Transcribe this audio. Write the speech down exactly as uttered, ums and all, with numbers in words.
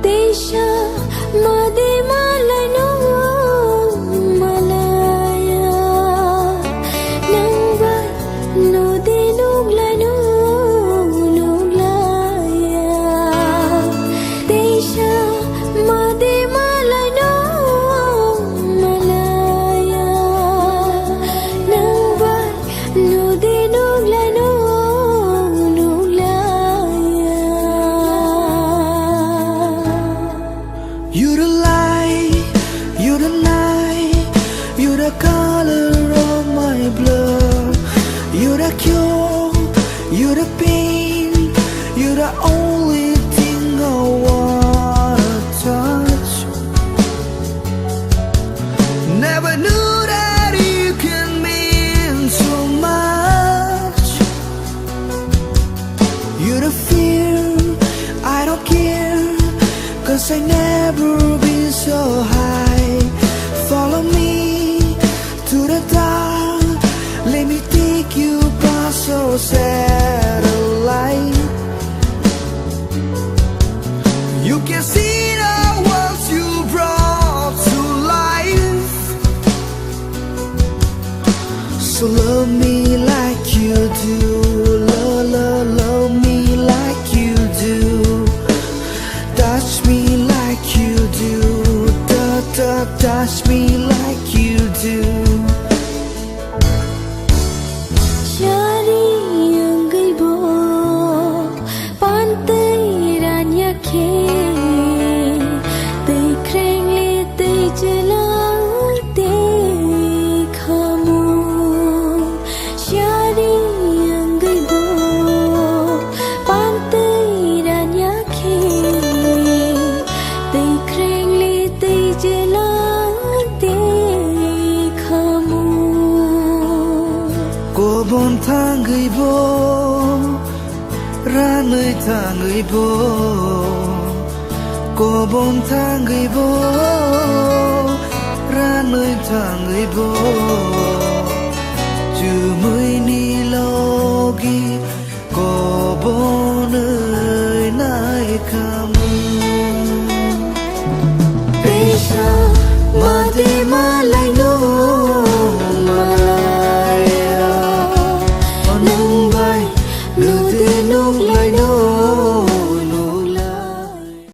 Teisa madi malai no malaya, nang bai no de nung lai no nung laya. Teisa madi malai no malaya, nang bai no de nung lai no nung laya. You're the light, you're the night, you're the color of my blood. You're the cure, you're the pain, you're the only thing I wanna touch. Never knew that you can mean so much. You're the fear, I don't care, 'cause I never been so high. Follow me to the dark, let me take you past our satellite. You can see the worlds you brought to life. So love me like you do, love, love, love me like you do. Touch me like you do, touch, touch, touch me like you do. Chari wngwi bo pantwi ranya khe, twi khrengli twi chwla tei khamu. Chari wngwi bo pantwi ranya khe, twi khrengli twi chwla tei khamu. Kobon thangwi bo, ranwi thangwi bo, kobon thangwi bo, ranwi thangwi bo, chumui ni logi kobonwi naikhamu. Teisa madi malai